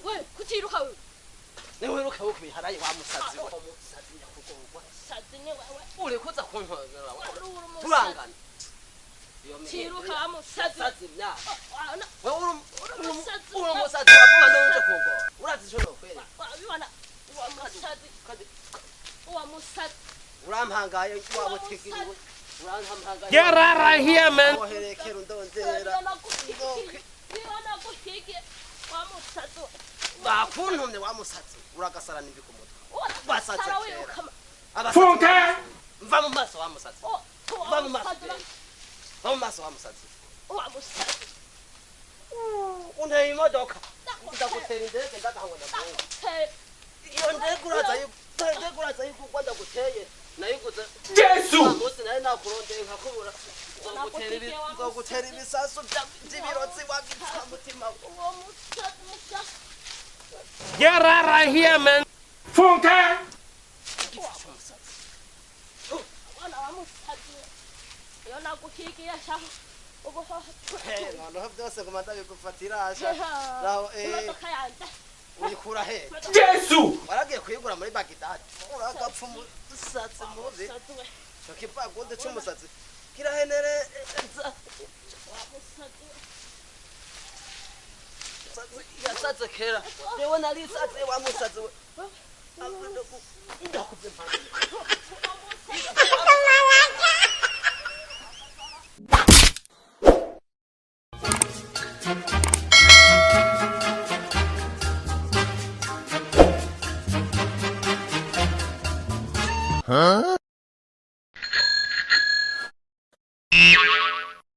We kutiruka wewe. Niwe wiruka wikubiharaye wa musazi we. Umusazi nyakugorwa. Sazi ni wewe. Uriko uza kuntwara. Uri umusazi. Turangana. Tiruka musazi. Sazi myaka. Wana Wewe uri umusazi. uri umusazi wavuga ndonje kugora. Urazi ico nokwereka. Wabibona uwa musazi. Kandi Uwa musazi. urampangaye wabutigiriwe. Urampangaye. Get out of here, man. Woherekera undondera. Naguhigiye wa musazi. Bakuntumye wa musazi. Uragasara nimbi ku mutwe. Wasaze Sara kera. wiruka. Abasazi. Funke! Mva mu maso wa musazi. Wa Va mu maso. musazi. Va mu maso wa musazi. Wa musazi. Unteye imodoka. Ndagutera indege ndagahangwa na Mungu. Iyo ndege uraza ndege uraza yikugwa ndaguteye. Nayiguze Jesu! munsi nari nakurondeye nkakubura. Nzogutera ibisasu by'ibirozi wabitsa mutima. Uwo musazi musazi. Get out of here, man. Funke! Wana wa musazi. Iyo naguhigiye shaho. Ubu Noneho byose nguma ndabigufatira asha. Naho imodoka yanjye. Uyikura he? Jesu! Waragiye kuyigura muri Baghdad. Uragapfa umusatsi mubi. Musazi we. Ico kipagunde c'umusatsi kirahenereza. Wa musazi we. Yasaze kera. Jewe narisaze wa musazi we. Ndakuvye impande.